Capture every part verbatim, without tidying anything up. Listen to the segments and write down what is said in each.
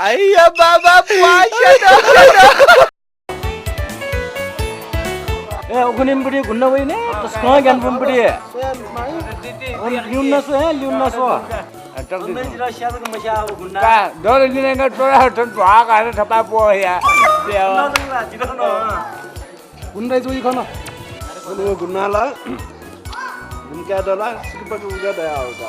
अय्या बाबा, प्वाः स्यात, स्यात। ए, उखुन्हिम्ह बुटी गुन्दा वइ ने, तसकं ग्यानापुम्ह बुटी। अन ल्यून्ना स्व हे, ल्यून्ना स्व। का, दर लिने का तोरा थन ध्वाः का थपा पो या। गुन्दा जुइ खन। गुन्दा ला। गुन्दा दला, सिकपक उगा दया होगा।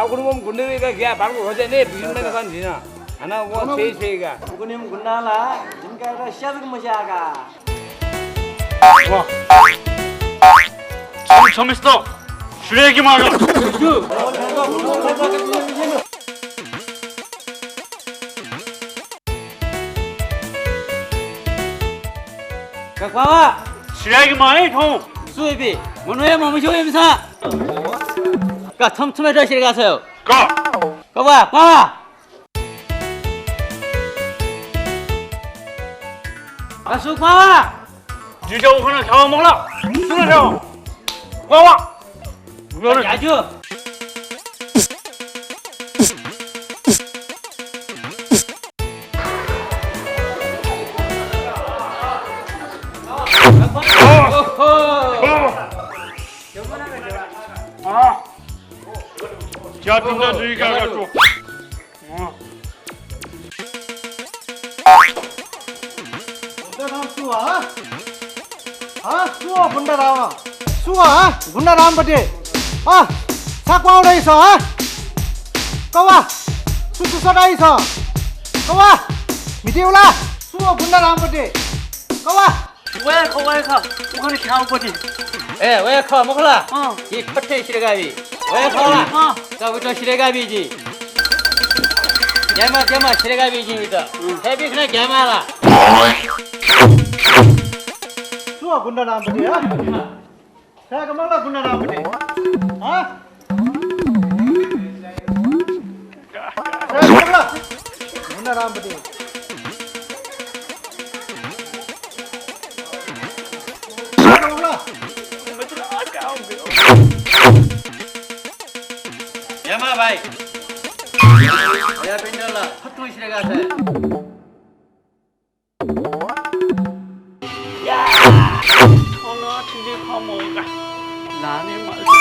आ, गुन्दा गुन्दा का ग्या, भागो होते ने, बिजुन में कन झिना। हना वो छे छे का। उगुनिम गुन्डाला, जिनका एउटा स्यादक मस्याका। वाह। छमिस्त, श्रेय की मागा। का क्वावा। श्रेय की माई ठौ। सुइबी, मनुया ममिसु इमसा। का थम थमे दसिर का छ। का। क्वावा, क्वावा। असु क्वावा। जिजो उखन खावा मखला। सुन खावा। क्वावा। जाजु। ओहो। क्या तुमने दुई क्या कर तू? गुन्डाराम सु, हँ? हँ, सु हो गुन्डाराम? सु हो, हँ? गुन्डाराम बटे। हँ? सा क्वाउडै छ, हँ? कवा? सु सु सदाइ छ? कवा? मिटिउला? सु हो गुन्डाराम बटे? कवा? वय् खः, वय् खः, उखन ख्याउपट्टि। ए, वय् खः, मखु ला? अँ। हि खट्टे सिरगाबी। वय् खः ला? अँ। का उत सिरगाबी जि। ग्यामा, ग्यामा सिरगाबी जि उत। अँ। हे बिखना ग्यामा ला। सु हो गुन्डारामपट्टि, हँ? हे का मखु ला गुन्डारामपट्टि। हँ? ए, बोला। मुन्ना रामपट्टि। बोला। हेमा भाइ। या पिन्डला, फुत्तु सिरेगा छ। या! थन थिति खः मौका। लाने माल